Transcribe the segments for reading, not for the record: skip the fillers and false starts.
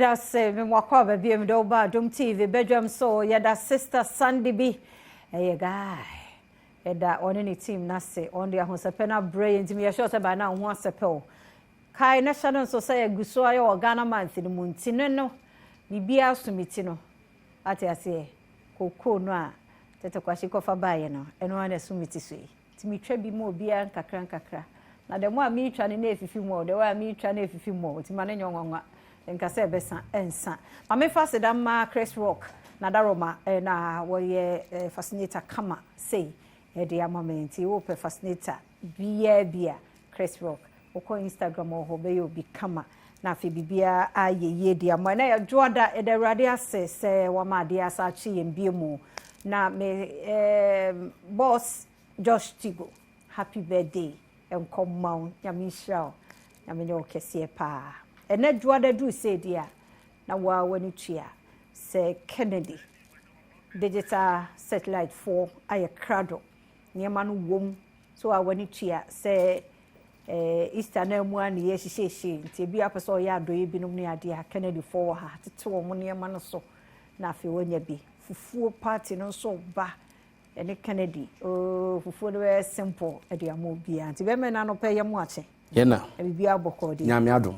Dase me wakɔ aba bio de woba Adom TV badwam so. Yɛda Sister Sandy bi ɛyɛ guy, yɛda ɔne ne team n'ase. Ɔn de ahosɛpɛ no abrɛ yɛn, ntimi yɛhyɛ sɛ baa na ho asɛpɛ o. Kae na hyɛ no nso sɛ yɛgu so ayɛ wɔ Ghana Month no mu, nti no biribiara so me ti no ate aseɛ. Kokoo no a Tete Kwahye kɔfa baeɛ no, ɛno ara na ɛso me ti so yi, nti metwa bi ma obiara nkakra nkakra. Na dɛm a meretwa no na efifi mu ɔ, dɛm a meretwa no efifi mu ɔ, nti ma no nyɛ nwanwa nka sɛ ɛbɛsa ɛnsa. Maame fa seda ma Chris Rock na Daroma na wɔyɛ fascinator kama sei ɛde ama me. Nti wopɛ fascinator biara bi a, Chris Rock, wokɔ Instagram wɔ hɔ, bɛyɛ obi kama na afei biribiara ayɛ yie di ama. Na yɛdwoada, yɛda Awurade ase sɛ wama adeɛ asa akye yɛn bie mu. Na me boss Josh Tigo, happy birthday nkɔmma wo. Nyame nhyira wo, Nyame nyɛ wo kɛseɛ paa. Ɛnɛ dwoada duru sɛ di a na waa w'ani tua sɛ Kennedy Digital Satellite foɔ ayɛ krado, nneɛma no wom so a w'ani tua sɛ Easter na mu a ne yɛ hyehyɛhyɛ. Nti ebi apɛ sɛ ɔyɛ adɔyɛ binom ne adeɛ a, Kennedy foɔ wɔ ha tete wɔn nneɛma no so na afei wɔanya bi. Fufuo party no nso ba ɛne Kennedy ooo. Fufuo no bɛyɛ simple ɛde ama obiara, nti bɛrima no anɔpɛ yɛ mu akye. Yɛna. Biribiara bɔkɔɔ de? Nyame adom,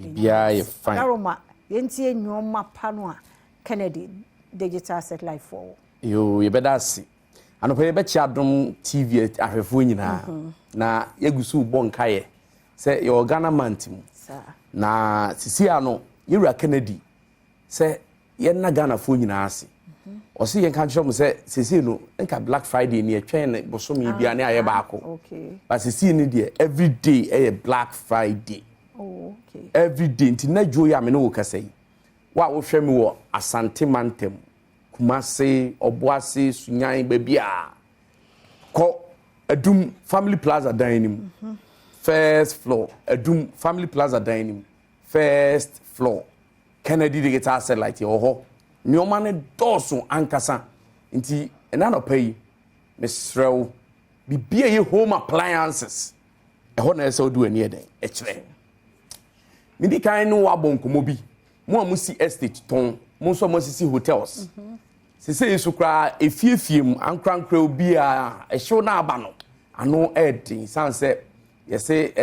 biribiara yɛ fine. Daroma, yɛntie nneɛma pa no a Kennedy Digital Satellite foɔ wɔ. Yoo, yɛbɛda ase. Anɔpɛ yɛbɛkyɛ Adom TV ahwɛfoɔ nyinaa na yɛgu so bɔ nkaeɛ sɛ yɛwɔ Ghana Month mu na sisi a no yɛwura Kennedy sɛ yɛnna Ghanafoɔ nyinaa ase. Ɔse yɛnka nkyerɛ mo sɛ sesei no nka Black Friday ni ɛtwɛn ne bosome bia ne ayɛ baako, but sesei no deɛ, every day ɛyɛ Black Friday. Every day. Nti na dwo yi a me ne wo kasa yi, wo a wohwɛ me wɔ Asante mantam, Kumase, Ɔboase, Sunyan, baabi a kɔ Adum Family Plaza dan no mu, first floor. Adum Family Plaza dan no mu, first floor, Kennedy Digital Satellite wɔ hɔ. Nneɛma no dɔɔso ankasa. Nti ɛna nɔpa yi, mesrɛ wo, biribi a ɛyɛ home appliances ɛhɔ na ɛsɛ wode w'ani ɛdɛn ɛkyerɛ. Medi kan ne wabɔ nkɔmmɔ bi. Mo a mosi estate tɔn, mo nso a moasisi hotels sesei so koraa, efiefie mu ankorankora, obiara ɛhyew no aba no ano ɛɛden san sɛ yɛsɛ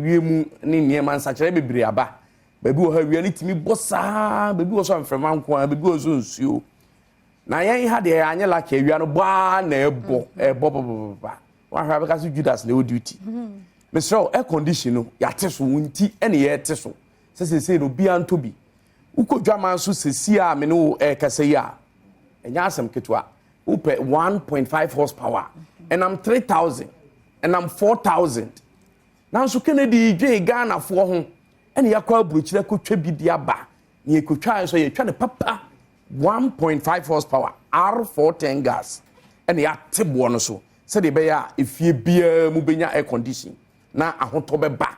wiem ne nneɛma nsakyerɛ bebree aba. Baabi wɔ ha, wia no tumi bɔ saa, baabi wɔ so a mframa nko ara, baabi wɔ so nsuo. Na yɛn ha deɛ, anyɛ lucky, awia no bɔa na ɛbɔ ɛbɔ bɔbɔbɔba. Wahwɛ abɛka so Judas na ɛwɔ duty. Mesrɛ wo, air condition no yɛate so wo nti ɛne yɛte so sɛ sesei no obiara ntɔ bi. Wokɔ dwaman so sesi a me ne wo ɛrekasa yi a, ɛnyɛ asɛm ketewa. Wopɛ 1.5 horsepower, ɛnam 3000, ɛnam 4000. Nanso Kennedy dwen Ghanafoɔ ho ɛne yɛakɔ aburokyire akɔtwa bi de aba. Ne yɛkɔtwa nso, yɛtwa ne papa 1.5 horsepower R410 gas ɛne yɛate boɔ no so sɛdeɛ ɛbɛyɛ a efie biara mu bɛnya air condition na ahotɔ bɛba.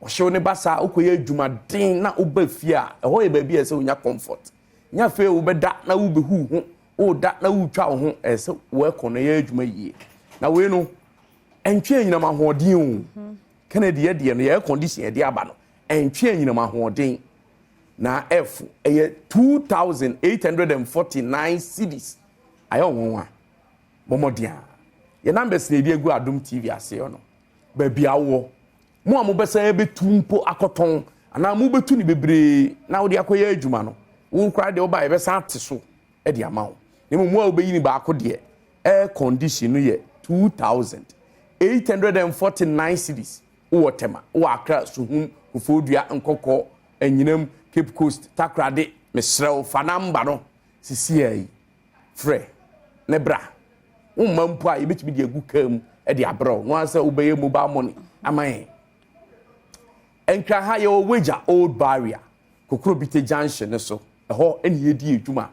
Ɔhyew ne ba saa, wokɔyɛ adwumaden na woba fie a, ɛhɔ yɛ baabi a ɛsɛ wonya comfort. Nya afei wobɛda na wobɛhu ho, woda na wotwa wo ho, ɛsɛ sɛ wɔɛkɔ no yɛ adwuma yie. Na wei no ɛntwe anyinam ahoɔden o. Kennedy yɛ deɛ no, yɛ air condition yɛde aba no ɛntwe anyinam ahoɔden na ɛfo ɛyɛ 2849 cedis. Ayɛ ɔnwanwa bɔmmɔden a yɛ numbers na yɛde agu Adom TV aseɛ no. Baabi awɔ mo a mobɛsan bɛtu mpo akɔtɔn anaa mobɛtu ne bebree na wode akɔyɛ adwuma no, wo koraa deɛ woba, yɛbɛsan ate so de ama wo. Na mmom mo a wobɛyi ne baako deɛ, air condition no yɛ 2849 cedis. Wowɔ Tema, wowɔ Accra, Suhum, Koforidua, Nkɔkɔ, Anyinam, Cape Coast, Takorade, mesrɛ wo, fa number no sisia yi frɛ ne bra. Womma mpo a, yɛbɛtumi de agu kaa mu de abrɛ wo no ara sɛ wobɛyɛ mobile money ama yɛn. Nkra ha, yɛwɔ Wagya Old Barrier, Kokrobite junction ne so. Ɛhɔ ɛne yɛdi adwuma.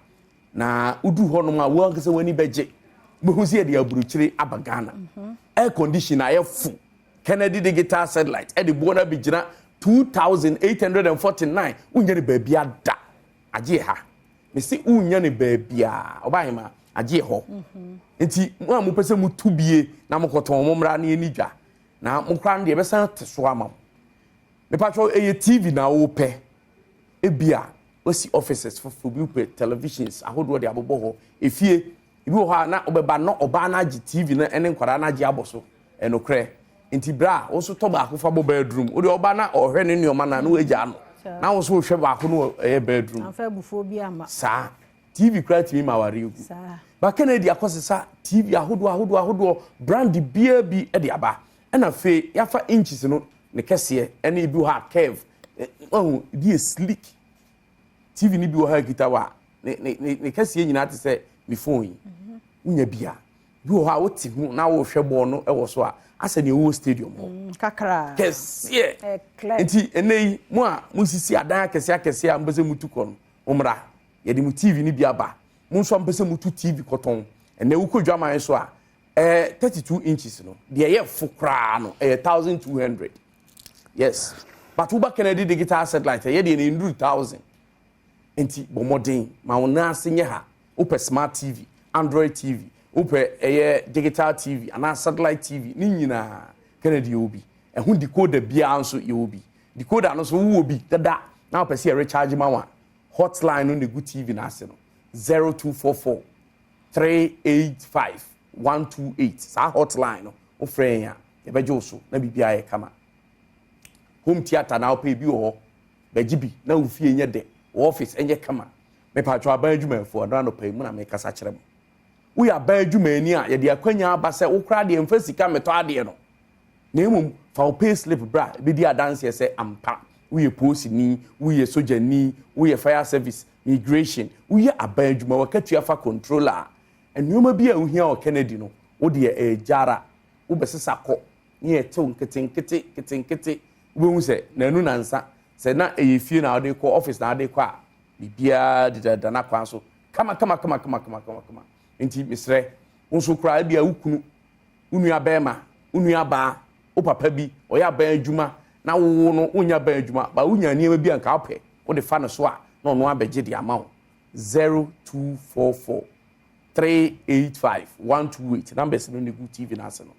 Na woduru hɔnom a, wo ankasa w'ani bɛgye, wobɛhu sɛ yɛde aburokyire aba Ghana. Air condition ayɛ fo. Kennedy Digital Satellite ɛde boɔ no abɛgyina 2849. Wonya ne baabi ada agye ha. Mesi wonya ne baabi a ɔbaahema agye hɔ. Nti mo a mopɛ sɛ motu bie na mokɔtɔn, mo mmra na yɛni dwa. Na mo koraa no deɛ, yɛbɛsan te so ama mo. Mepatwɛ, ɛyɛ TV na wopɛ ebia. Woasi offices foforɔ bi, wopɛ televisions ahodoɔ de abobɔ hɔ. Efie, ebi wɔ hɔ a na wobɛba na ɔbaa no agye TV no ne nkwadaa no agye abɔ so. Ɛnokorɛ. Nti bra, wo nso tɔ baako fa bɔ bedroom. Wode ɔba na ɔhwɛ ne nneɛma no a na wagyaa no. Na wo nso wohwɛ baako no ɛyɛ bedroom. Amfa abufuo bi amma. Saa. TV koraa tumi ma awareɛ gu. Saa. Ba Kennedy akɔsesa TV ahodoɔ ahodoɔ ahodoɔ, brand biara bi de aba. Ɛna afei yɛafa inches no ne kɛseɛ ɛne ebi wɔ hɔ a curve. Wahu, ebi yɛ sleek. TV no bi wɔ ha kita wa ne ne ne ne kɛseɛ nyinaa te sɛ me phone yi. Wonya bi a, bi wɔ hɔ a wote ho na wohwɛ bɔɔl no wɔ so a, asɛ nea wowɔ stadium hɔ. Kakra. Kɛseɛ. Nti ɛnɛ yi, mo a mosisi adan akɛseɛ akɛseɛ a mopɛ sɛ mutu kɔ no, mommra. Yɛde mo TV no bi aba. Mo nso a mopɛ sɛ mutu TV kɔtɔn. Ɛnɛ wokɔ dwaman so a, 32 inches no, deɛ ɛyɛ fo koraa no, ɛyɛ 1200. Yes. But woba Kennedy Digital Satellite, ɛyɛ deɛ no ɛnduru 1000. Nti bɔ mmɔden ma wo nan ase nyɛ ha. Wopɛ smart TV, Android TV, wopɛ ɛyɛ digital TV anaa satellite TV, ne nyinaa Kennedy yɛwɔ bi. Ɛho decoder biara nso yɛwɔ bi. Decoder no nso wowɔ bi dada na wopɛ sɛ yɛ recharge ma wo a, hotline no na egu TV no ase no, 0244 385 128. Saa hotline no, wofrɛ yɛn a, yɛbɛgye wo so na biribiara yɛ kama. Home theatre na wopɛ bi wɔ hɔ, bɛgye bi na wo fie nyɛ dɛ, wo office nyɛ kama. Mepatwɔ aban adwumayɛfoɔ, ɛno anɔpa yi mu na mekasa kyerɛ mo. Woyɛ aban adwumayɛni a, yɛde akwanya aba sɛ wo koraa deɛ mfa sika mmɛtɔ adeɛ no, na mmom fa wo pay slip bra bɛdi adanseɛ sɛ ampa woyɛ polisini, woyɛ sogyani, woyɛ fire service, migration, woyɛ aban adwuma, wakatua fa controller a, nneɛma bi a wohia wɔ Kennedy no, wo deɛ ɛyɛ gyara, wobɛsesa kɔ ne yɛtew nketenkete nketenkete, wobɛhu sɛ nanu nansa sɛ na ɛyɛ fie na wode kɔ, office na wode kɔ a, biribiara dedada n'akwan so kama kama kama kama kama kama kama. Nti mesrɛ wo nso koraa, ebia wo kunu, wo nua bɛrima, wo nua baa, wo papa bi ɔyɛ aban adwuma na wowo no wonya aban adwuma ba, wonya nneɛma bi a nka wopɛ wode fa no so a, na ɔno abɛgye de ama wo. 0244 385 128 numbers no ne gu TV no ase no.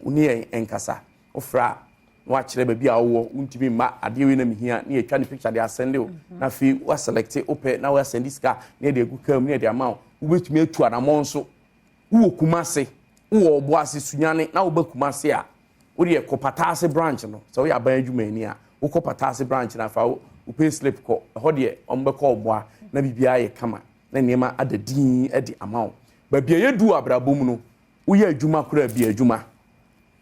Wo ne yɛn nkasa. Wofrɛ a, na wakyerɛ baabi a wowɔ. Wontumi mma, adeɛ wei na mehia, ne yɛtwa ne picture de asɛnde wo, na afei woaselect wopɛ na woasɛnde sika na yɛde agu kaa mu na yɛde ama wo. Wobɛtumi atu anammɔn nso. Wowɔ Kumase, wowɔ Ɔboase, Sunyane na woba Kumase a, wodeɛ kɔ Pataase branch no. Sɛ woyɛ aban adwumayɛni a, wokɔ Pataase branch no afa wo pay slip kɔ ɛhɔ deɛ, ɔmbɛkɔ ɔboa na biribiara yɛ kama na nneɛma ada din de ama wo. Baabi a yɛdu wɔ abrabɔ mu no, woyɛ adwuma koraa bi adwuma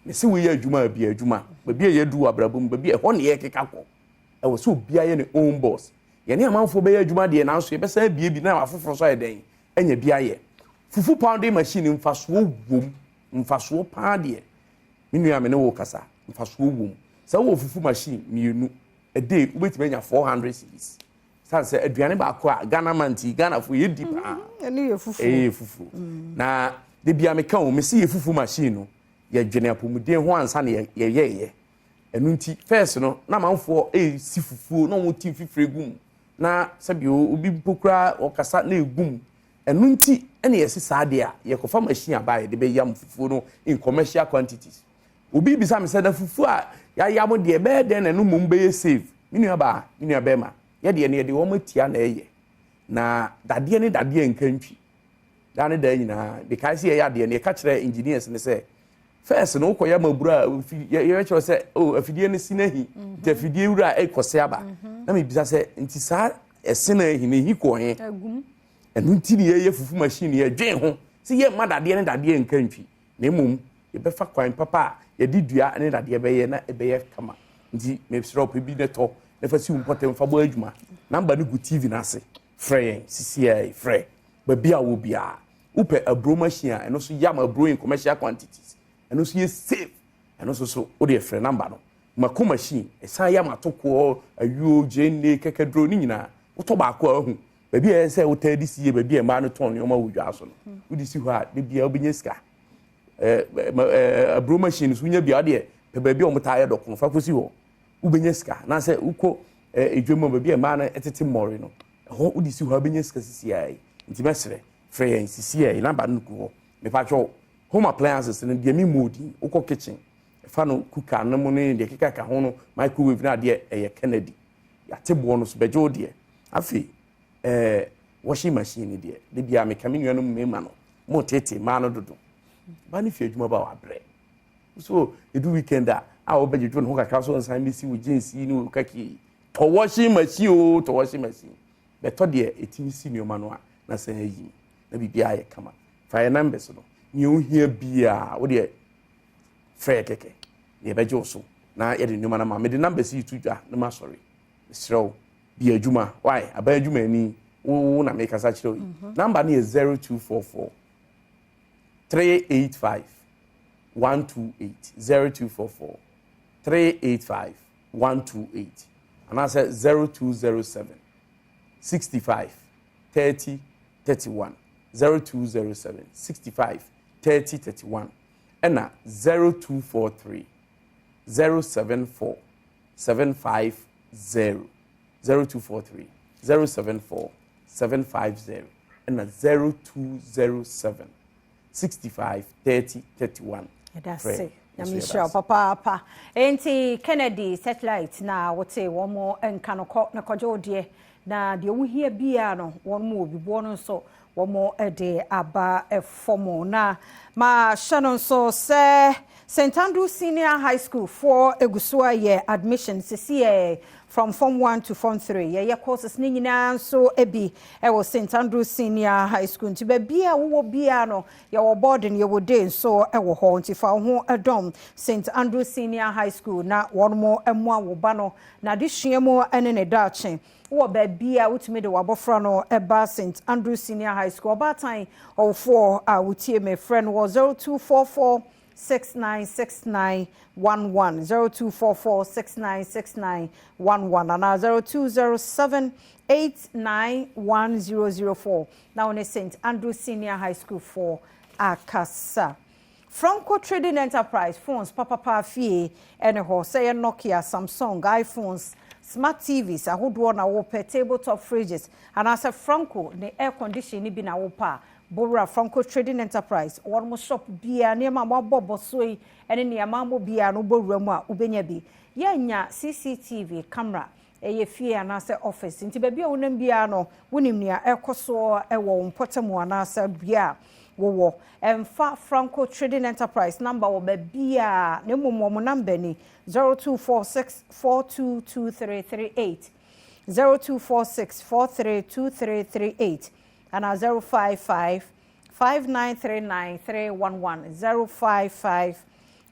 mese woyɛ adwuma bi adwuma, baabi a yɛdu wɔ abrabɔ mu, baabi a ɛhɔ ne yɛkeka kɔ, ɛwɔ sɛ obiara yɛ ne own boss. Yɛne amanfoɔ bɛyɛ adwuma deɛ, nanso yɛbɛsan abie bi na afoforɔ nso ayɛ dɛn anya bi ayɛ. Fufu pounding machine, mfasoɔ wom, mfasoɔ paa deɛ. Me nua, me ne wo kasa, mfasoɔ wom. Sɛ wowɔ fufu machine mmienu a day, wobɛtumi anya 400 cedis, san sɛ aduane baako a Ghana man ti, Ghanafoɔ yɛdi paa. Ɛne yɛ fufuo. Ɛyɛ fufuo na de bia meka o, mesi yɛ fufu machine no, yɛdwene apɔmuden ho ansa na yɛyɛyɛ ɛno. Nti first no, na amanfoɔ ɛresi fufuo na wɔn ti mfifire gu mu na sɛbi obi mpo koraa ɔkasa na egu mu. Ɛno nti ɛna yɛsi saa deɛ a, yɛkɔfa machine aba a yɛde bɛyam fufuo no in commercial quantities. Obi bisa mi sɛ, na fufuo a yɛayam deɛ, bɛyɛ dɛn na ɛno mmom bɛyɛ safe? Me nua baa, me nua bɛrima, yɛdeɛ no yɛde wɔn atia na ɛyɛ na dadeɛ ne dadeɛ nka ntwi daa ne daa nyinaa. Bekae sɛ yɛyɛ adeɛ no, yɛka kyerɛ engineers ne sɛ first no, wokɔyɛ maburo a, yɛbɛkyerɛ sɛ oh, afidie no si n'ahi, nti afidie wura ɛkɔse aba. Na mebisa sɛ, nti saa ɛse no ahi no, ɛhi kɔ he? Agum. Ɛno nti ne yɛyɛ fufu machine, yɛdwen ho sɛ yɛmma dadeɛ ne dadeɛ nka ntwi, na mmom yɛbɛfa kwan papa a yɛde dua ne dadeɛ bɛyɛ na ɛbɛyɛ kama. Nti mesrɛ wo, pɛ bi ne tɔ na fa si wo mpɔtam fa bɔ adwuma. Number no gu TV no ase, frɛ yɛn sisiɛ. Frɛ baabi a wɔ biara. Wopɛ aburo machine a ɛno nso yam aburo in commercial quantities, ɛno nso yɛ safe, ɛno nso so wode frɛ number no. Mako machine ɛsan yam atokoɔ, ayuo, gyeene, kɛkɛduro ne nyinaa. Wotɔ baako a, ahu baabi a ɛyɛ sɛ wotaa de si yɛ baabi a mmaa no tɔn nneɛma wɔ dwa so no, wode si hɔ a, de bia wobɛnya sika. Aburo machine so wonya bia, wodeɛ pɛ baabi a wɔtaa yɛ dɔkono fa kɔsi hɔ, wobɛnya sika. Anaasɛ wokɔ edwa mu a, baabi a mmaa no tete mmɔre no, ɛhɔ wode si hɔ a, wobɛnya sika sisi yi. Nti mɛsrɛ, frɛ yɛn sisi yi, number no gu hɔ. Mepatwɛ, home appliances no deɛ, mi mu odin. Wokɔ kitchen, ɛfa no cooker no mu ne deɛ keka ka ho no, microwave no adeɛ, ɛyɛ Kennedy. Yɛate boɔ no so, bɛgye wo deɛ afei. Washing machine ni deɛ, de bia meka me nuanom mmarima no, mo tete mmaa no dodo. Ba ne fi adwuma ba, wabrɛ. So edu weekend a wɔbɛgyegye ne ho kakra so, nsan bɛsi wo jeans yi ne wo kaki yi. Tɔ washing machine o, tɔ washing machine. Bɛtɔ deɛ ɛtumi si nneɛma no a na sɛn ayi mu na biribiara yɛ kama. Fa yɛ numbers no, nea ohia biara, wo deɛ frɛ yɛ kɛkɛ na yɛbɛgye wo so na yɛde nneɛma no ma. Mede numbers yi to dwa na ma sɔre. Mesrɛ wo, bi adwuma why aban adwuma ani wo na mekasa kyerɛ wo yi. Number no yɛ 0244 385 128, 0244 385 128, anaasɛ 0207 65 30 31, 0207 65 30 31, ɛna 0243 074 750, 0243 074 750, ɛna 0207 65 30 31. Ɛda se Nyame nhyira wo papaapa. Enti Kennedy Satellite na wote wɔn mo nka no, kɔ na kɔgye wo deɛ, na deɛ wohia biara no, wɔn mo wɔ biboɔ no nso, wɔn mo de aba fam. Na ma hyɛ no nso sɛ St Andrew Senior High School foɔ egu so ayɛ admission sisi yɛ from form 1 to form 3. Yɛyɛ courses ne nyinaa nso bi ɛwɔ St Andrew Senior High School. Nti baabi a wowɔ biara no, yɛwɔ boarding, yɛwɔ day nso ɛwɔ hɔ. Nti fa wo ho ɛdɔm St Andrew Senior High School na wɔn mo mmoa wo ba no na adesua mu ne ne daakye. Wɔ baabi a wotumi de w'abɔfra no ɛba St Andrew Senior High School. Ɔbaatan, ɔwofoɔ a wotie me, frɛ no wɔ 0244 696911, 0244 696911, anaa 0207 891004 na wɔne St Andrew Senior High School foɔ akasa. Franco Trading Enterprise, phones papapa fie ɛne hɔ. Sɛ yɛ Nokia, Samsung, iPhones, smart TVs ahodoɔ na wopɛ, tabletop fridges, anaasɛ Franco ne air condition ne bi na wopɛ a, bowura Franco Trading Enterprise. Wɔn mo shop biara, nneɛma a wɔabɔ bɔ so yi ne nneɛma mo biara no, wobɔ mu a wobɛnya bi. Yɛnya CCTV camera, ɛyɛ fie anaasɛ office, nti baabi a wonam biara no, wonim nea ɛkɔ soɔ ɛwɔ wo mpɔtam anaasɛ bea a wowɔ. Ɛmfa Franco Trading Enterprise number wɔ baabi a, na mmom wɔn number ni: 0246 422338, 0246 432338, ana 055 5939 311, 055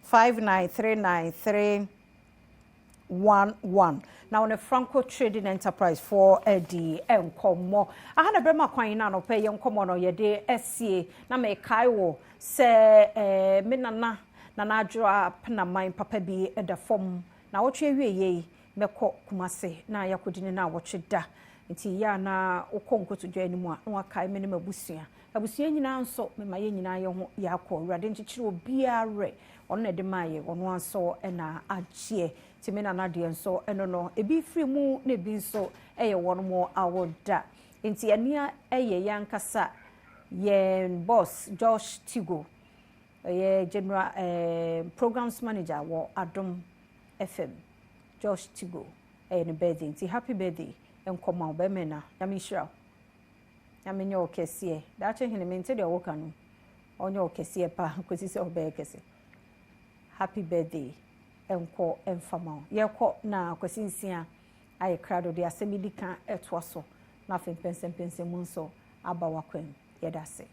5939 311, na wɔne Franco Trading Enterprise foɔ adi nkɔmmɔ. Aha na bɛrima kwan no anɔpɛ yɛ nkɔmmɔ no yɛde asie, na mekae wɔ sɛ me nana Nana Adwoa Penaman papa bi da fam na wɔtwe awie yei, mɛkɔ Kumase na yɛakɔdi ne na wɔtwe da. Nti yɛ a na wokɔ nkotodwa anim a, na wakae me ne m'abusua, abusua nyinaa nso. Mema yɛn nyinaa yɛ ho yɛakɔ. Awurade nkyekyere obiara werɛ. Ɔno na ɛde maa yɛ, ɔno nso ɛna agyeɛ. Nti me nana deɛ nso ɛno no, ebi firi mu na ebi nso ɛyɛ wɔn mo awoda. Nti ɛnea ɛyɛ yɛn ankasa yɛn boss Josh Tigo, ɛyɛ general programs manager wɔ Adom FM, Josh Tigo, ɛyɛ ne birthday. Nti happy birthday nkɔmɔ a ɔbɛrima na Nyame nhyira wo, Nyame nyɛ wo kɛseɛ daakye. Hene mente deɛ ɔwoka no, ɔnyɛ wo kɛseɛ pa kɔsi sɛ ɔbɛyɛ kɛse. Happy birthday nkɔ mfama wo. Yɛkɔ na Kwasi Nsia ayɛ krado de asɛm yi di kan ɛtoa so, na afei mpɛnsɛmpɛnsɛm mu nso aba wakwan. Yɛda ase.